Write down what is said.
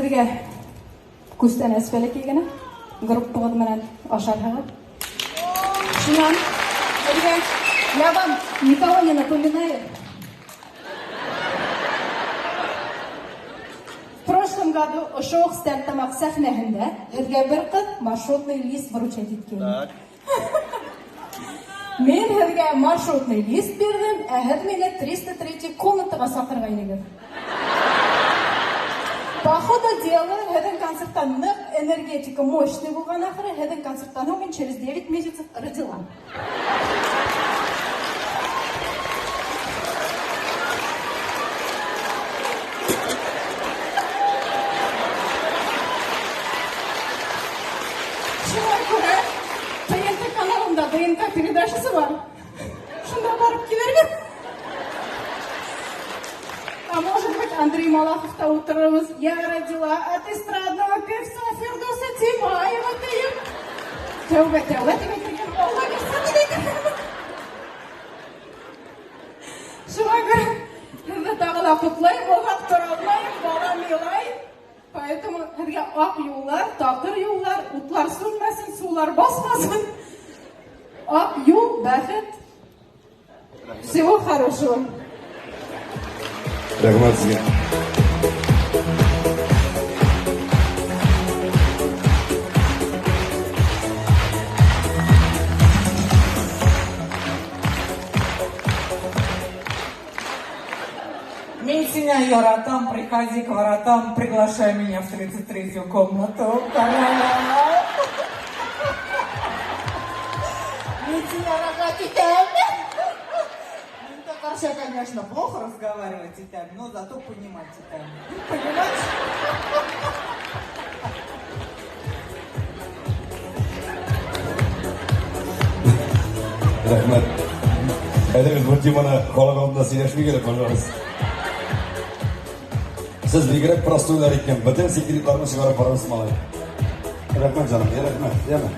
Сезгә күстәнәс бәләкәй генә группагыз белән ашарһыгыз. Шуннан сезгә я вам никого не напоминаю. В прошлом году ошо ук Стәрлетамак сәхнәһендә һеҙгә бер кыз маршрутный лист вручать иткән. Так. Мин һеҙгә маршрутный лист бирҙем, ә һеҙ мине 303 комнатаға саҡырғайнығыҙ. По ходу дела, һеҙҙең концерттан ныҡ энергетика мощный булған ахыры, һеҙҙең концерттан һуң мин через 9 месяцев родила. Шуңа күрә ТНТ каналында ДНК передачасы бар. Шунда барып килергә. А может быть, Андрей Малахов та утырырбыз. Я родила от эстрадного певца Фирдуса Тимаева диеп. Тәүбә, тәүбә дип әйтергә. Алла бирсен дип әйтергә. Шуңа күрә һеҙҙе тағы ла ҡотлайым, оҙаҡ тора алмайым, балам илай. Поэтому һеҙгә аҡ юллар, таҡыр юллар, утлар сүнмәсен, сулар басмасын. Аҡ юл, бәхет. Всего хорошего. Рәхмәт сезгә. Мин сине яратам, приходи к воротам, приглашай меня в 33-ю комнату. Короля. Мин сине рәхәт итәм. Мин татарча, конечно, плохо разговаривать итәм, но зато понимать итәм. Понимать? Рәхмәт. Әйдәгез бу теманы халык алдында сөйләшмик әле, пожалуйста. Сез бигрәк простойлар икән, бөтен секретларны чыгарып барасыз, малай. Рәхмәт, җаным, рәхмәт, яме.